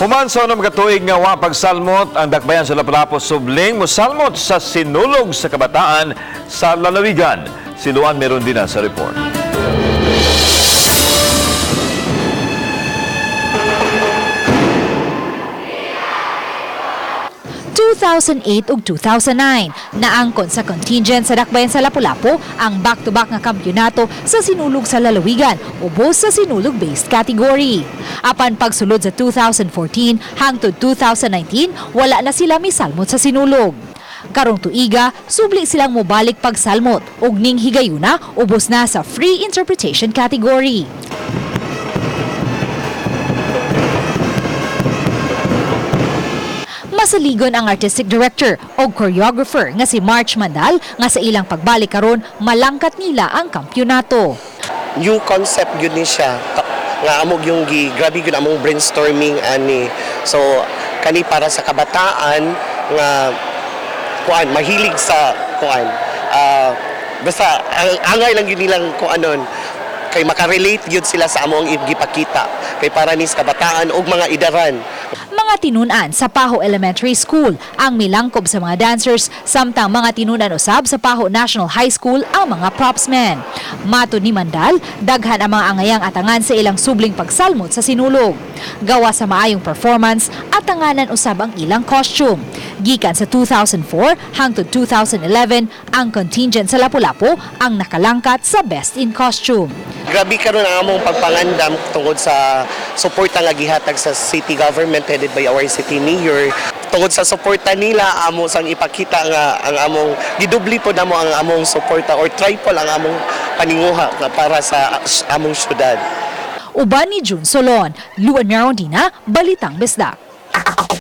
Human sa unom ka tuig nga wa pagsalmot ang Dakbayan sa Lapu-Lapu, subling mosalmot sa Sinulog sa Kabataan sa lalawigan. Si Luan Merondina sa report. 2008 ug 2009. Naangkon sa contingent sa Dakbayan sa Lapu-Lapu ang back-to-back nga kampyonato sa Sinulog sa lalawigan, ubos sa Sinulog-based category. Apan pagsulod sa 2014 hangtod 2019, wala na sila misalmot sa Sinulog. Karong tuiga, subli silang mobalik pagsalmot ug ning higayuna ubos na sa free interpretation category. Masaligon ang artistic director o choreographer nga si March Mandal nga sa ilang pagbalik karon malangkat nila ang kampyonato. New concept gyud ni siya nga amog yung gi grabe gyud among brainstorming ani. So kani para sa kabataan nga kuan, mahilig sa kuan, basta ang angay lang gyud nilang kuanon kay makarelate gyud sila sa among gipakita kay para ni sa kabataan ug mga idaran. Mga tinunan sa Paho Elementary School ang milangkob sa mga dancers, samtang mga tinunan usab sa Paho National High School ang mga propsmen. Matod ni Mandal, daghan ang mga angayang atangan sa ilang subling pagsalmot sa Sinulog. Gawa sa maayong performance, atanganan usab ang ilang costume. Gikan sa 2004 hangtod 2011, ang contingent sa Lapu-Lapu ang nakalangkat sa Best in Costume. Grabe karon ang among pagpangandam tungod sa suporta nga gihatag sa city government headed by our city mayor. Tungod sa suporta nila, amo sang ipakita nga ang among gidubli po namo ang among suporta or triple ang among paninguha nga para sa among syudad. Uban ni June Solon, Luan Merondina, Balitang Bisdak.